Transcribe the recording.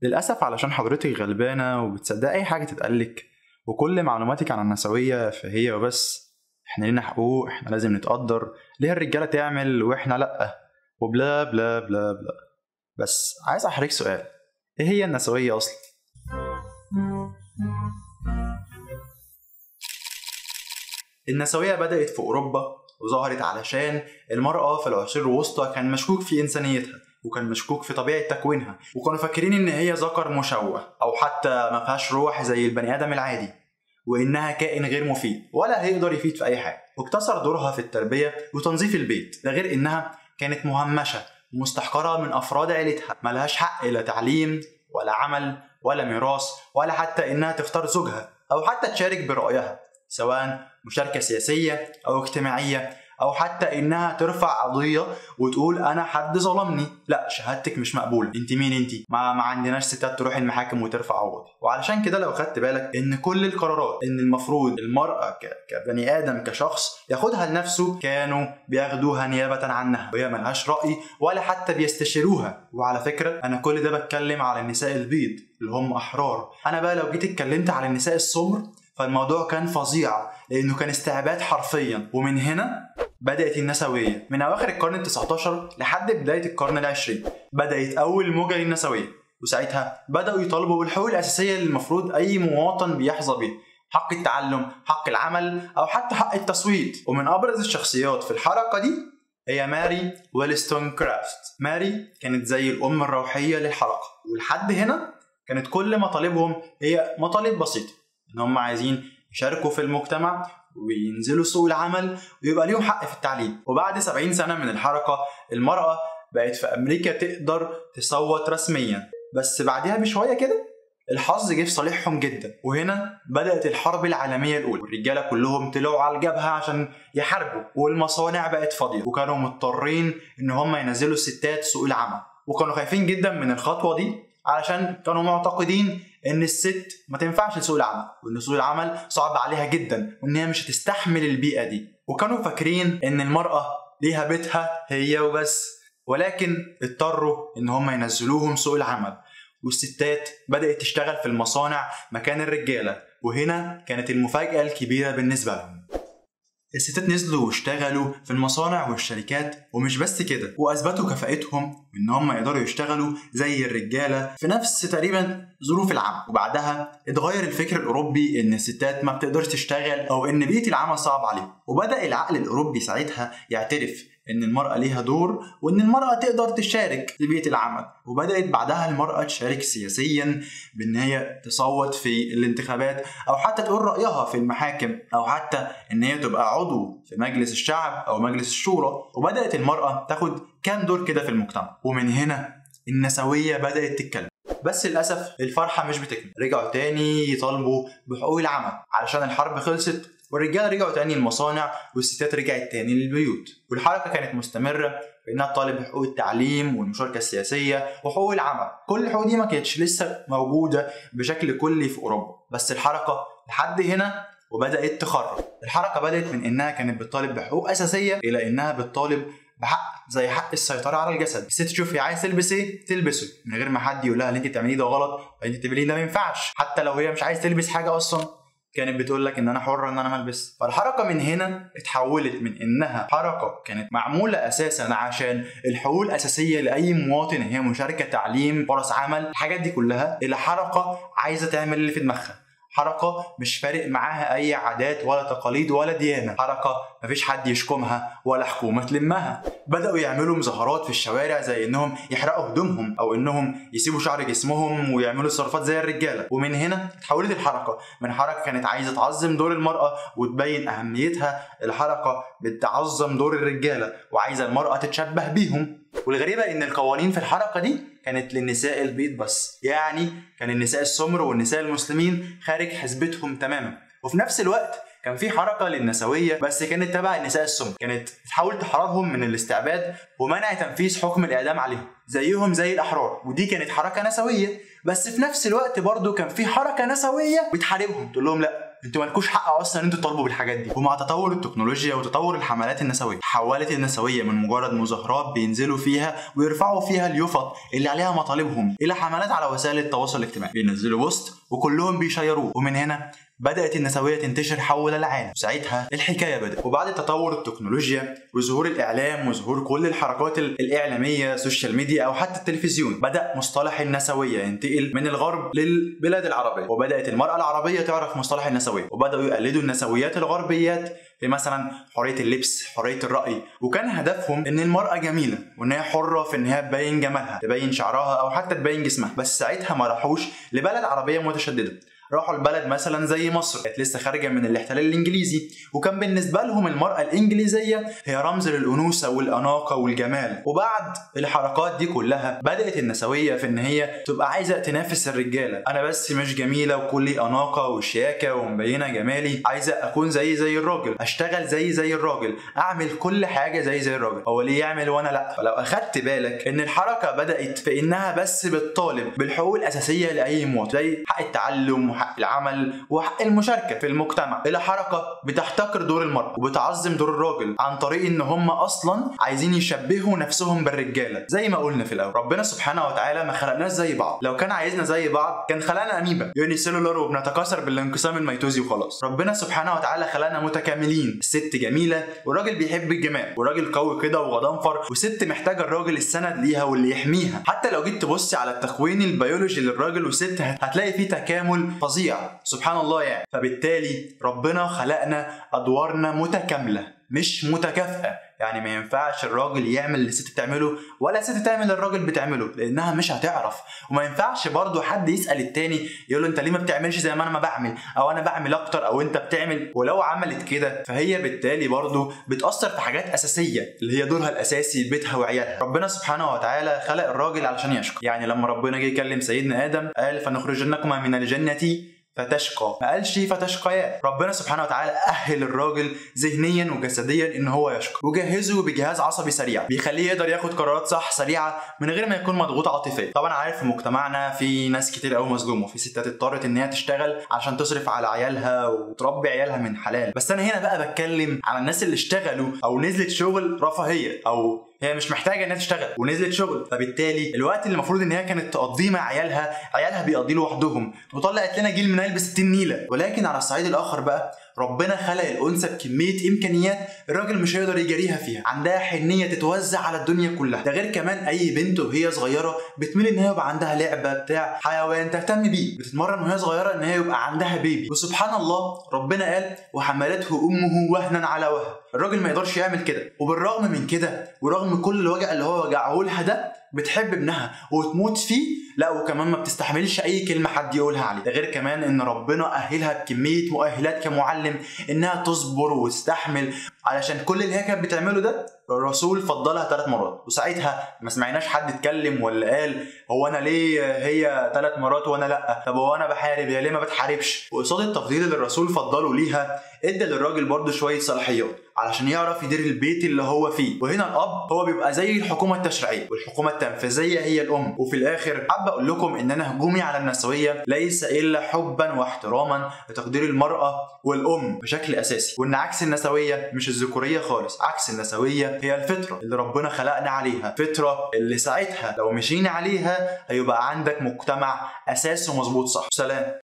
للأسف علشان حضرتك غلبانة وبتصدق أي حاجة تتقالك وكل معلوماتك عن النسوية فهي وبس، احنا لينا حقوق، احنا لازم نتقدر، ليه الرجالة تعمل واحنا لأ، وبلا بلا بلا بلا. بس عايز أحرج سؤال، ايه هي النسوية أصلا؟ النسوية بدأت في أوروبا وظهرت علشان المرأة في العصور الوسطى كان مشكوك في إنسانيتها، وكان مشكوك في طبيعة تكوينها، وكانوا فاكرين إن هي ذكر مشوه أو حتى ما فيهاش روح زي البني آدم العادي، وإنها كائن غير مفيد ولا هيقدر يفيد في أي حاجة، واقتصر دورها في التربية وتنظيف البيت، ده غير إنها كانت مهمشة ومستحقرة من أفراد عيلتها، ملهاش حق لا تعليم ولا عمل ولا ميراث ولا حتى إنها تختار زوجها أو حتى تشارك برأيها، سواء مشاركة سياسية أو اجتماعية، أو حتى إنها ترفع قضية وتقول أنا حد ظلمني، لا شهادتك مش مقبولة، أنت مين أنت؟ ما عندناش ستات تروح المحاكم وترفع قواضي. وعلشان كده لو خدت بالك إن كل القرارات إن المفروض المرأة كبني آدم كشخص ياخدها لنفسه كانوا بياخدوها نيابة عنها، وهي ملهاش رأي ولا حتى بيستشيروها. وعلى فكرة أنا كل ده بتكلم على النساء البيض اللي هم أحرار، أنا بقى لو جيت اتكلمت على النساء السمر فالموضوع كان فظيع لأنه كان استعباد حرفيا. ومن هنا بدأت النسوية من أواخر القرن ال19 لحد بداية القرن ال20، بدأت أول موجة للنسوية، وساعتها بدأوا يطالبوا بالحقوق الأساسية اللي المفروض أي مواطن بيحظى بيها، حق التعلم، حق العمل، أو حتى حق التصويت. ومن أبرز الشخصيات في الحركة دي هي ماري ويلستون كرافت. ماري كانت زي الأم الروحية للحركة، ولحد هنا كانت كل مطالبهم هي مطالب بسيطة، إن هم عايزين يشاركوا في المجتمع وينزلوا سوق العمل ويبقى ليهم حق في التعليم. وبعد 70 سنة من الحركة المرأة بقت في أمريكا تقدر تصوت رسميا، بس بعدها بشوية كده الحظ جه في صالحهم جدا، وهنا بدأت الحرب العالمية الأولى، والرجالة كلهم طلعوا على الجبهة عشان يحاربوا، والمصانع بقت فاضية، وكانوا مضطرين إن هم ينزلوا الستات سوق العمل. وكانوا خايفين جدا من الخطوة دي علشان كانوا معتقدين ان الست ما تنفعش لسوق العمل، وان سوق العمل صعب عليها جدا، وان هي مش هتستحمل البيئة دي، وكانوا فاكرين ان المرأة ليها بيتها هي وبس. ولكن اضطروا ان هم ينزلوهم سوق العمل، والستات بدأت تشتغل في المصانع مكان الرجالة، وهنا كانت المفاجأة الكبيرة بالنسبة لهم. الستات نزلوا واشتغلوا في المصانع والشركات، ومش بس كده، واثبتوا كفاءتهم ان هم يقدروا يشتغلوا زي الرجالة في نفس تقريبا ظروف العمل. وبعدها اتغير الفكر الاوروبي ان الستات ما بتقدرش تشتغل او ان بيئة العمل صعب عليهم، وبدا العقل الاوروبي ساعتها يعترف ان المراة ليها دور وان المراة تقدر تشارك في بيئة العمل. وبدات بعدها المراة تشارك سياسيا بان هي تصوت في الانتخابات، او حتى تقول رايها في المحاكم، او حتى ان هي تبقى عضو في مجلس الشعب او مجلس الشورى. وبدات المراة تاخد كام دور كده في المجتمع، ومن هنا النسوية بدات تتكلم. بس للاسف الفرحة مش بتكمل، رجعوا تاني يطالبوا بحقوق العمل علشان الحرب خلصت، والرجاله رجعوا تاني المصانع والستات رجعت تاني للبيوت. والحركة كانت مستمرة في انها تطالب بحقوق التعليم والمشاركة السياسية وحقوق العمل. كل الحقوق دي ما كانتش لسه موجودة بشكل كلي في اوروبا، بس الحركة لحد هنا وبدات تخرب. الحركة بدات من انها كانت بتطالب بحقوق اساسية الى انها بتطالب بحق زي حق السيطرة على الجسد. الست تشوف هي عايز تلبس ايه تلبسه من غير ما حد يقول لها اللي انت بتعمليه ده غلط، اللي انت بتعمليه ده ما ينفعش، حتى لو هي مش عايز تلبس حاجة اصلا كانت بتقول لك ان انا حره ان انا ما البس. فالحركه من هنا اتحولت من انها حركة كانت معمولة اساسا عشان الحقوق الاساسية لاي مواطن، هي مشاركة، تعليم، فرص عمل، الحاجات دي كلها، الى حركة عايزه تعمل اللي في دماغها، حركة مش فارق معاها اي عادات ولا تقاليد ولا ديانة، حركة مفيش حد يشكمها ولا حكومة تلمها. بداوا يعملوا مظاهرات في الشوارع زي انهم يحرقوا هدومهم او انهم يسيبوا شعر جسمهم ويعملوا تصرفات زي الرجالة. ومن هنا اتحولت الحركة من حركة كانت عايزه تعظم دور المراة وتبين اهميتها، الحركة بتعظم دور الرجالة وعايزه المراة تتشبه بيهم. والغريبة ان القوانين في الحركة دي كانت للنساء البيض بس، يعني كان النساء السمر والنساء المسلمين خارج حسبتهم تماما. وفي نفس الوقت كان في حركة للنسويه بس كانت تبع النساء السمر، كانت بتحاول تحررهم من الاستعباد ومنع تنفيذ حكم الاعدام عليهم زيهم زي الاحرار، ودي كانت حركة نسويه. بس في نفس الوقت برضو كان في حركة نسويه بتحاربهم، تقول لهم لا انتوا مالكوش حق اصلا ان انتوا تطالبوا بالحاجات دي. ومع تطور التكنولوجيا وتطور الحملات النسوية، حولت النسوية من مجرد مظاهرات بينزلوا فيها ويرفعوا فيها اليفط اللي عليها مطالبهم الى حملات على وسائل التواصل الاجتماعي، بينزلوا post وكلهم بيشيروه، ومن هنا بدأت النسوية تنتشر حول العالم. ساعتها الحكاية بدأت. وبعد تطور التكنولوجيا وظهور الإعلام وظهور كل الحركات الإعلامية، social media أو حتى التلفزيون، بدأ مصطلح النسوية ينتقل من الغرب للبلاد العربية، وبدأت المرأة العربية تعرف مصطلح النسوية، وبدأوا يقلدوا النسويات الغربيات في مثلا حرية اللبس، حرية الرأي، وكان هدفهم إن المرأة جميلة وإن هي حرة في إن هي تبين جمالها، تبين شعرها أو حتى تبين جسمها. بس ساعتها ما راحوش لبلد عربية متشددة، راحوا البلد مثلا زي مصر، كانت لسه خارجه من الاحتلال الانجليزي، وكان بالنسبة لهم المراة الانجليزية هي رمز للانوثه والاناقه والجمال. وبعد الحركات دي كلها بدات النسوية في ان هي تبقى عايزه تنافس الرجالة، انا بس مش جميلة وكلي اناقة وشياكه ومبينه جمالي، عايزه اكون زي الراجل، اشتغل زي الراجل، اعمل كل حاجة زي الراجل، هو ليه يعمل وانا لا؟ فلو اخدت بالك ان الحركة بدات في انها بس بتطالب بالحقوق الاساسية لاي مواطن، زي حق التعلم وحق العمل وحق المشاركة في المجتمع، الى حركة بتحتقر دور المراة وبتعظم دور الراجل عن طريق ان هم اصلا عايزين يشبهوا نفسهم بالرجاله. زي ما قلنا في الاول، ربنا سبحانه وتعالى ما خلقناش زي بعض، لو كان عايزنا زي بعض كان خلقنا اميبا unicellular وبنتكاثر بالانقسام الميتوزي وخلاص. ربنا سبحانه وتعالى خلقنا متكاملين، الست جميلة والراجل بيحب الجمال، والراجل قوي كده وغضنفر، والست محتاجه الراجل السند ليها واللي يحميها. حتى لو جيت تبصي على التكوين البيولوجي للراجل والست هتلاقي فيه تكامل فظيع سبحان الله يعني. فبالتالي ربنا خلقنا ادوارنا متكاملة مش متكافئة، يعني ما ينفعش الراجل يعمل اللي الست بتعمله ولا الست تعمل اللي الراجل بتعمله، لانها مش هتعرف. وما ينفعش برضو حد يسأل التاني يقول له انت ليه ما بتعملش زي ما انا ما بعمل، او انا بعمل اكتر، او انت بتعمل. ولو عملت كده فهي بالتالي برضو بتأثر في حاجات اساسية اللي هي دورها الاساسي، بيتها وعيالها. ربنا سبحانه وتعالى خلق الراجل علشان يشقى، يعني لما ربنا جه يكلم سيدنا ادم قال فنخرجنكما من الجنة فتشقى، ما قالش فتشقيا. ربنا سبحانه وتعالى أهل الراجل ذهنيا وجسديا ان هو يشقى، وجهزه بجهاز عصبي سريع بيخليه يقدر ياخد قرارات صح سريعة من غير ما يكون مضغوط عاطفيا. طبعا عارف في مجتمعنا في ناس كتير قوي مظلومة، في ستات اضطرت ان هي تشتغل عشان تصرف على عيالها وتربي عيالها من حلال، بس انا هنا بقى بتكلم على الناس اللي اشتغلوا او نزلت شغل رفاهية، او هي مش محتاجه انها تشتغل ونزلت شغل، فبالتالي الوقت اللي المفروض ان هي كانت تقضيه مع عيالها، عيالها بيقضيه لوحدهم، وطلعت لنا جيل من ب 60 نيله. ولكن على الصعيد الاخر بقى ربنا خلق الانثى بكمية امكانيات الراجل مش هيقدر يجاريها فيها، عندها حنيه تتوزع على الدنيا كلها. ده غير كمان اي بنت وهي صغيرة بتميل ان هي يبقى عندها لعبه بتاع حيوان تهتم بيه، بتتمرن وهي صغيرة ان هي يبقى عندها بيبي. وسبحان الله ربنا قال وحملته امه وهنا على وهن، الراجل ما يقدرش يعمل كده. وبالرغم من كده ورغم كل الوجع اللي هو وجعه لها ده، بتحب ابنها وتموت فيه، لا وكمان ما بتستحملش اي كلمة حد يقولها عليه. ده غير كمان ان ربنا اهلها بكمية مؤهلات كمعلم انها تصبر وتستحمل، علشان كل اللي هي كانت بتعمله ده الرسول فضلها 3 مرات. وساعتها ما سمعناش حد اتكلم ولا قال هو انا ليه هي 3 مرات وانا لا، طب هو انا بحارب هي ليه ما بتحاربش. وقصاد التفضيل اللي الرسول فضله ليها ادى للراجل برضه شوية صلاحيات علشان يعرف يدير البيت اللي هو فيه. وهنا الاب هو بيبقى زي الحكومة التشريعية والحكومة التنفيذية هي الام. وفي الاخر حابب اقول لكم ان انا هجومي على النسوية ليس الا حبا واحتراما لتقدير المراة والام بشكل اساسي، وان عكس النسوية مش الذكورية خالص، عكس النسوية هي الفطرة اللي ربنا خلقنا عليها، فطره اللي ساعتها لو مشينا عليها هيبقى عندك مجتمع اساسه مظبوط صح. سلام.